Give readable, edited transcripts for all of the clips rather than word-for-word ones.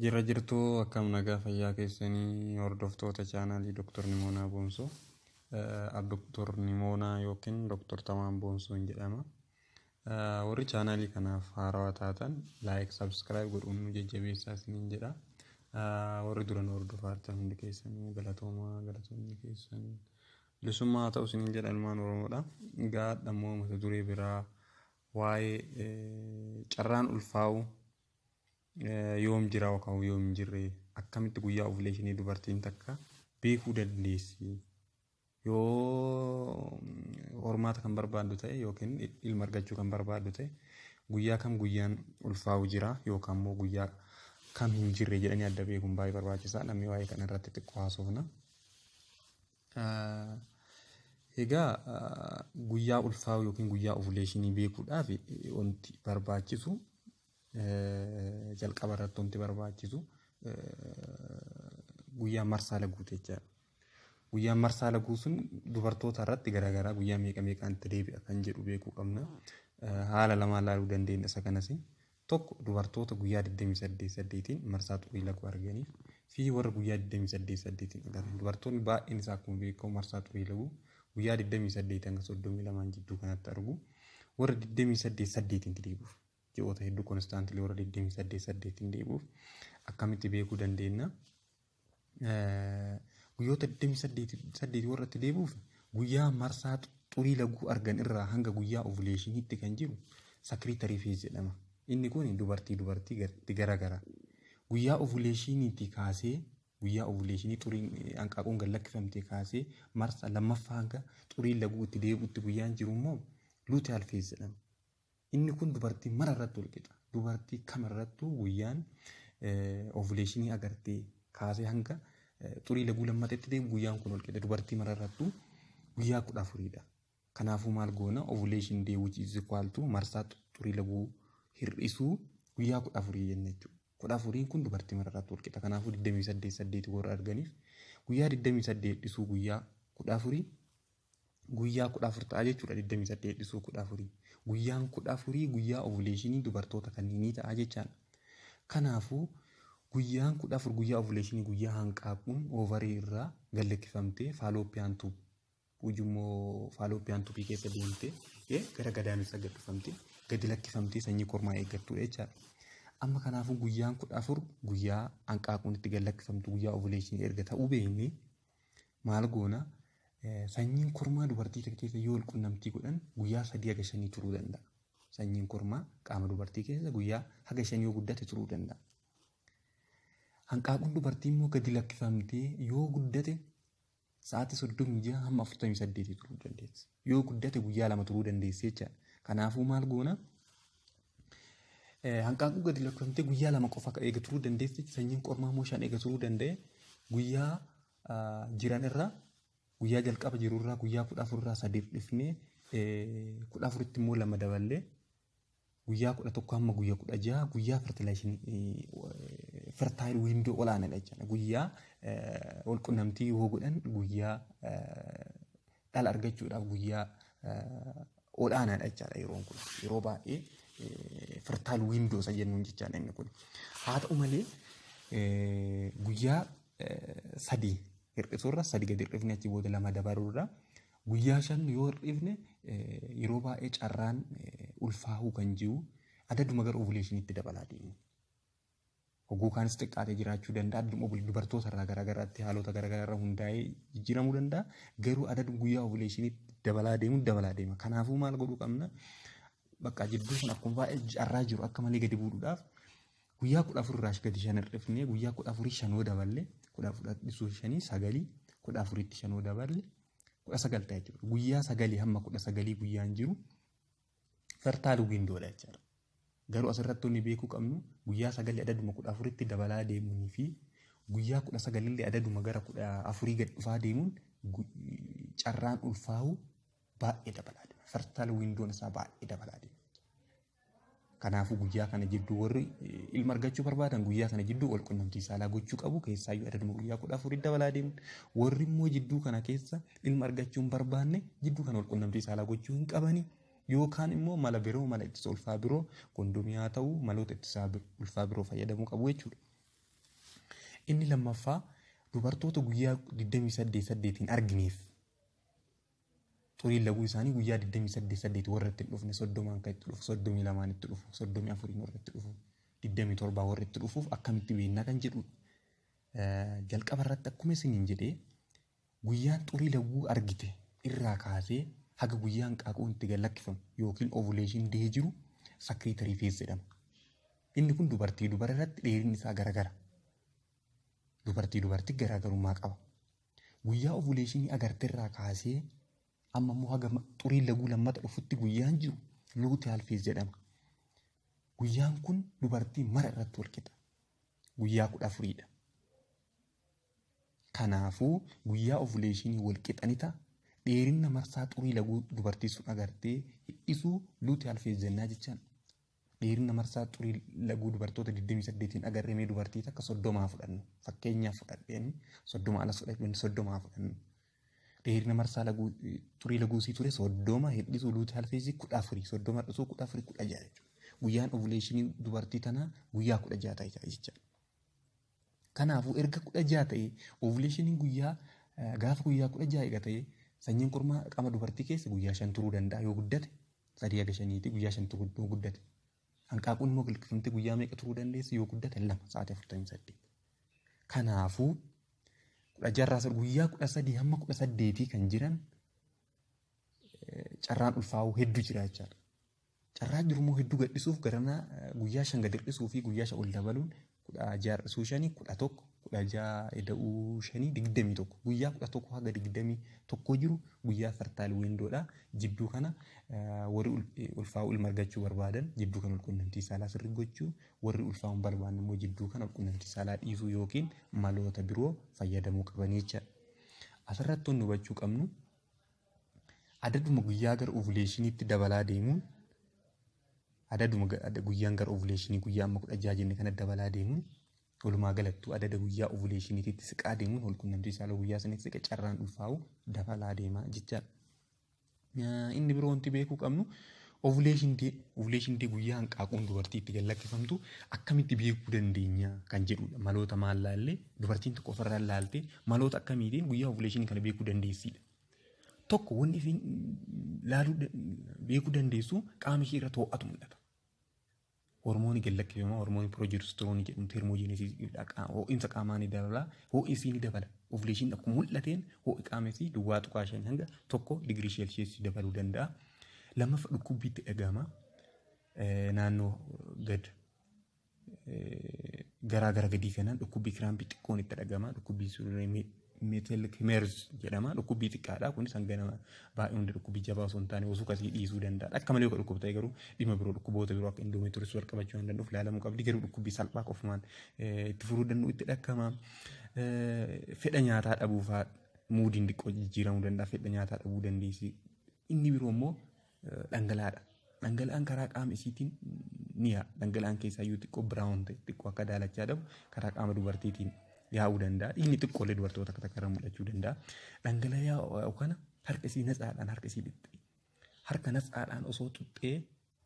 Jirra jirtuu, akkam nagaa fayyaa keessanii, hordoftoota chaanaalii Dr. Nimoonaa Boonsoo? Dr. Nimoonaa yookiin Dr. Tamaan Boonsoon jedhama. Warri chaanaalii kanaaf haarawaa taatan like, subscribe godhuun nu jajjabeessaa isiniin jedha. Warri duran hordofaa jirtan hundi keessanuu galatoomaa, galatoonni keessan bilisummaa haa ta'u isiniin jedha, ilmaan Oromoodha. Egaa ammoo mata duree biraa waa'ee carraan ulfaa'uu yoom jira yookaan yoom hin jirre, akkamitti guyyaa ovulation dubartiin takka beekuu dandeessi, yoo hormaata kan barbaaddu ta'e yookiin ilma argachuu kan barbaaddu ta'e, guyyaa kam guyyaan ulfaa'u jira yookaan immoo guyyaa kam hin jirre jedhanii adda beekuun baay'ee barbaachisaa. Namni waa'ee kana irratti xiqqoo haasofna. Egaa guyyaa ulfaa'u yookiin guyyaa ovulation beekuudhaaf wanti barbaachisu, jalqaba irratti wanti barbaachisu guyyaa marsaa laguu jechaadha. Guyyaan marsaa laguu sun dubartoota irratti garaagaraa, guyyaa meeqa meeqaan itti deebi'a kan jedhu beekuu qabna. Haala lamaan ilaaluu dandeenya isa kanas. Tokko, dubartoota guyyaa 28 8n marsaa xurii laguu arganiif fi warra guyyaa 28 8n argatan. Dubartoonni baay'een isaa akkuma beekamu marsaa xurii laguu guyyaa 28 hanga 32 jidduu kanatti argu. Warra 28 8n deebi'uuf, ji'oota hedduu constantly warra 28 8n deebi'uuf akkamitti beekuu dandeenya? Guyyoota 28 8 warra itti deebi'uuf guyyaa marsaa xurii laguu argan irraa hanga guyyaa ovulationiitti kan jiru secretory phase jedhama. Inni kun dubartii dubartii garagara. Guyyaa ovulationiitii kaasee, guyyaa ovulation xuriin hanqaaquun gad lakkifamtee kaasee marsaa lammaffaa hanga xuriin laguu itti deebi'utti guyyaan jiru immoo luteal phase jedhama. Inni kun dubartii mara irratti wal qixa. Dubartii kamirrattuu guyyaan ovulation agartee kaasee hanga xurii laguu lammatetti deemu guyyaan kun wal qixa. Dubartii mara irrattuu guyyaa 14dha. Kanaafuu maal goona? Ovulation day which is equal to marsaa xurii laguu hir'isuu guyyaa 14 jenna jechuudha. 14n kun dubartii mara irratti wal qixa. Kanaafuu 28 8 warra arganiif guyyaa 28 hir'isuu guyyaa 14 guyyaa 14 ta'a jechuudha. 28 hir'isuu 14. Guyyaan 14 guyyaa ovulation dubartoota kanneenii ta'a jechaadha. Kanaafuu guyyaan 14 guyyaa ovulation, guyyaa hanqaaquun ovary irraa gad lakkifamtee fallopian tube, ujummoo fallopian tubeii keessa deemtee gara gadaamessa gad dhufamtee gadi lakkifamtee sanyii kormaa eeggattudha jechaadha. Amma kanaafuu guyyaan 14 guyyaa hanqaaquun itti gad lakkifamtu, guyyaa ovulation erga ta'uu beeknee, maal goona? Sanyiin kormaa dubartii takka keessa yoo qunnamtii godhan guyyaa 3 haga 5 turuu danda'a. Sanyiin kormaa qaama dubartii keessa guyyaa haga 5 yoo guddate turuu danda'a. Hanqaaquun dubartii immoo gadi lakkifamtee yoo guddate sa'aatii 36 hamma 48 turuu dandeessi. Yoo guddate guyyaa 2 turuu dandeessi jechaadha. Kanaafuu maal goona? Hanqaaquu gadi lakkifamtee guyyaa 2 qofa eega turuu dandeessi. Sanyiin kormaa immoo 5 eega turuu danda'e, guyyaa jiran irraa, guyyaa jalqaba jiru irraa, guyyaa 14 irraa 3 dhifnee, 14tti immoo 2 daballee, guyyaa 11 hamma guyyaa 16 guyyaa fertilization, fertile window olaanaadha jechuudha. Guyyaa wal qunnamtii yoo godhan guyyaa dhala argachuudhaaf guyyaa olaanaadha jechaadha yeroon kun. Yeroo baay'ee fertile window isa jennuun jechaadha inni kun. Haa ta'u malee guyyaa 3 hir'isuurra, 3 gadi hir'ifne achi booda 2 dabaluurra, guyyaa 5 yoo hir'ifne yeroo baay'ee carraan ulfaahuu kan jiru adaduma gara ovulationiitti dabalaa deemu. Hogguu kaanis xiqqaatee jiraachuu danda'a. Adaduma dubartoota irraa garaagaraatti haalota garaagaraa irra hundaa'ee jijjiiramuu danda'a. Garuu adaduma guyyaa ovulationiitti dabalaa deemu dabalaa deema. Kanaafuu maal godhuu qabna? Bakka jidduu sun akkuma baay'ee carraa jiru akka malee gadi buusuudhaaf guyyaa 14 irraa gadi 5 hir'ifnee, guyyaa 14 5 daballee, 14 hir'isuu 5 9, 14tti 5 daballe 19 ta'a jechuudha. Guyyaa 9 hamma 19 guyyaan jiru fertile windowdha jechuudha. Garuu asirratti wanni beekuu qabnu guyyaa 9 adaduma 14tti dabalaa deemuunii fi guyyaa 19 illee adaduma gara 14 gad dhufaa deemuun carraan ulfaa'uu baay'ee dabalaa deema. Fertile windown isaa baay'ee dabalaa deema. Kanaafuu guyyaa kana jidduu warri ilma argachuu barbaadan guyyaa kana jidduu wal qunnamtii saalaa gochuu qabu, keessaayyuu adaduma guyyaa 14 dabalaa deemu. Warri immoo jidduu kana keessa ilma argachuu hin barbaanne jidduu kana wal qunnamtii saalaa gochuu hin qabani. Yookaan immoo mala biroo, mala ittisa ulfaa biroo, kondomii haa ta'u, maloota ittisa ulfaa biroo fayyadamuu qabu jechuudha. Inni lammaffaa, dubartoota guyyaa 28 8 argineef, xuriin laguu isaanii guyyaa 28 8 warra itti dhufne, 30n kan itti dhufu, 32n itti dhufu, 34n warra itti dhufu, 27 warra itti dhufuuf akkamitti beeknaa kan jedhu, jalqaba irratti akkuma isiniin jedhee, guyyaan xurii laguu argite irraa kaasee haga guyyaan qaaquun itti gad lakkifamu yookiin ovulation day jiru secretory phase jedhama. Inni kun dubartii dubara irratti dheerinni isaa garagara. Dubartii dubartii garaagarummaa qaba. Guyyaa ovulation agarte irraa kaasee amma immoo haga xuriin laguu lammata dhufutti guyyaan jiru luteal phase jedhama. Guyyaan kun dubartii mara irratti wal qixa. Guyyaa 14dha. Kanaafuu guyyaa ovulation wal qixa ni ta'a. Dheerinna marsaa xurii laguu dubartii sun agartee hir'isuu luteal phase jennaa jechaan. Dheerina marsaa xurii laguu dubartoota 28 agarree, mee dubartii takka 30 fudhannu. Fakkeenyaaf fudhadheen, 30 alas fudhadheen, 30 fudhannu. Dheerina marsaa laguu xurii laguu sii ture 30 hir'isuu luteal phase 14, 30 hir'isuu 14, 16 jechuudha. Guyyaan ovulation dubartii tanaa guyyaa 16 ta'e jechaadha. Kanaafuu erga 16 ta'e, ovulationiin guyyaa gaafa guyyaa 16 eega ta'e, sanyiin kormaa qaama dubartii keessa guyyaa 5 turuu danda'a yoo guddate, 3 haga 5ti, guyyaa 5 turuu yoo guddate. Hanqaaquun immoo qilqifamtee guyyaa meeqa turuu dandeessi yoo guddate? 2, sa'aatii 48. Kanaafuu 16rraa guyyaa 13 hamma 18 kan jiran carraan ulfaa'uu hedduu jira jechaadha. Carraa jiru immoo hedduu gadhisuuf garanaa guyyaa 5 gad hir'isuu fi guyyaa 5 ol dabaluun, 16 hir'isuu 5 11, 16 ida'uu 5 21, guyyaa 11 haga 21 jiru guyyaa fertile windowdha. Jidduu kana warri ulfaa'uu ilma argachuu barbaadan jidduu kana walqunnamtii saalaa sirrii gochuu, warri ulfaa'uu hin barbaanne immoo jidduu kana walqunnamtii saalaa dhiisuu yookiin maloota biroo fayyadamuu qabanii jechaadha. Asirratti wanni hubachuu qabnu, adaduma guyyaa gara ovulationiitti dabalaa deemuun, adaduma guyyaan gara ovulation guyyaa amma 16 jenne kana dabalaa deemuun, walumaa galattuu adada guyyaa ovulationiitti siqaa deemuun, walqunnamtii saalaa guyyaa sanitti siqa, carraan ulfaa'u dabalaa deemaa jechaadha. Inni biroo wanti beekuu qabnu ovulation day. Ovulation day, guyyaa hanqaaquun dubartii itti gad lakkifamtu akkamitti beekuu dandeenya kan jedhudha. Maloota maal laallee, dubartiin tokko ofirraa laaltee maloota akkamiitiin guyyaa ovulation kana beekuu dandeessidha. Tokko, wanni isiin laaluu beekuu dandeessu qaama ishee irra to'atu mul'ata. Hormoonii gad lakkifama, hormoonii progesterone jedhamu, thermogenesis, ho'iinsa qaamaa ni dabala, ho'i isii ni dabala. Ovulation akkuma mul'ateen ho'i qaama isii 0.5 hanga 1 digirii seelsheesii dabaluu danda'a. Lammaffaa, dhukkubbiitti dhagahama. Naannoo gad garaa gara gadii kanaan dhukkubbii crampii xiqqoon itti dhagahama. Dhukkubbii sun Mittelschmerz jedhama. Dhukkubbii xiqqaadha. Kunis hanga nama baay'ee hunda dhukkubbii jabaa osoo hin taane osoo kasii dhiisuu danda'a. Akka malee yoo dhukkub ta'e garuu dhimma biroo, dhukkuboota biroo akka endometriosis wal qabachuu waan danda'uuf ilaalamuu qabdi. Garuu dhukkubbii salphaa qofumaan itti furuu danda'u itti dhakkama. Fedha nyaataa dhabuu fa'aa, moodiin xiqqoo jijjiiramuu danda'a. Fedha nyaataa dhabuu dandeessi. Inni biroo immoo dhangala'aadha. Dhangala'aan karaa qaama isiitiin ni yaa'a. Dhangala'aan keessaa iyyuu xiqqoo brown ta'e, xiqqoo akka daalachaa dhabu karaa qaama dubartiitiin yaa'uu danda'a. Dhiigni xiqqoolee dubartoota akka takka irra mul'achuu danda'a. Dhangala'aa yaa'u kana harka isii natsaadhaan harka isii dhixxee, harka natsaadhaan osoo xuxxee,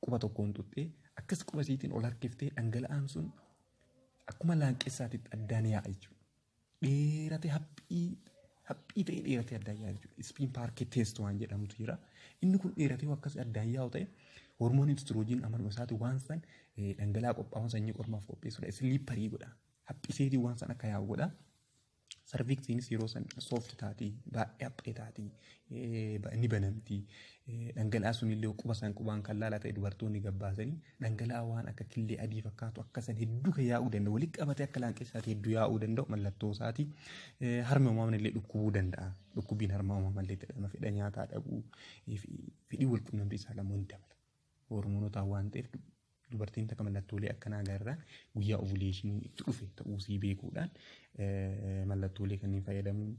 quba tokkoon xuxxee, akkas quba isiitiin ol harkiftee, dhangala'aan sun akkuma laanqessaatitti addaan yaa'a jechuudha. Dheeratee, haphii haphii ta'ee dheeratee addaan yaa'a jechuudha. Spen Parker test waan jedhamutu jira. Inni kun dheeratee akkas addaan yaa'u ta'e, hormooniin estrogen amaluma isaati waan san dhangala'aa qophaa'uun sanyii kormaaf qopheessuudha. Slippery godha. Haphiseetii waan san akka yaa'u godha. Cervixiinis yeroo san soft taati, baay'ee haphee taati, ni banamti. Dhangala'aa sunillee quba san qubaan kan laalaa ta'e, dubartoonni gabbaasanii dhangala'aa waan akka killee adii fakkaatu akka san hedduu kan yaa'uu danda'u, walitti qabatee akka laanqessaatti hedduu yaa'uu danda'u mallattoo isaati. Harmi uumamaan illee dhukkubuu danda'a. Dhukkubbiin harma uumamaa illee jedhama. Fedha nyaataa dhabuu, fedhii wal quunnamtii saalaa immoo ni dabala. Hormoonotaan waan ta'eef, dubartiin takka mallattoolee akkanaa agarraan guyyaa ovulationiin itti dhufe ta'uusii beekuudhaan mallattoolee kanneen fayyadamuun,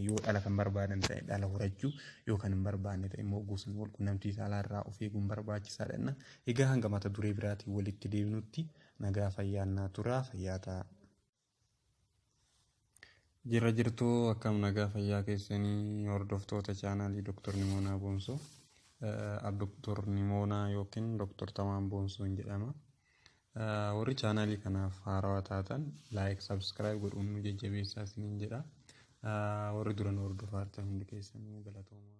yoo dhala kan barbaadan ta'e dhala horachuu, yoo kan hin barbaanne ta'e immoo gosa wal quunnamtii saalaa irraa of eeguun barbaachisaadha. Egaa hanga mata duree biraatiin walitti deebinutti nagaa fayyaannaa turaa, fayyaa ta'a. Jira jirtuu, akkam nagaa fayyaa keessanii, hordoftoota chaanaalii Dr. Nimoonaa Boonsoo? Dr. Nimoonaa yookiin Dr. Tamaan Boonsoon jedhama. Warri chaanaalii kanaaf haarawaa taatan like, subscribe godhuun nu jajjabeessaa isiniin jedha. Warri duran hordofaa jirtan hundi keessanuu galatoomaa.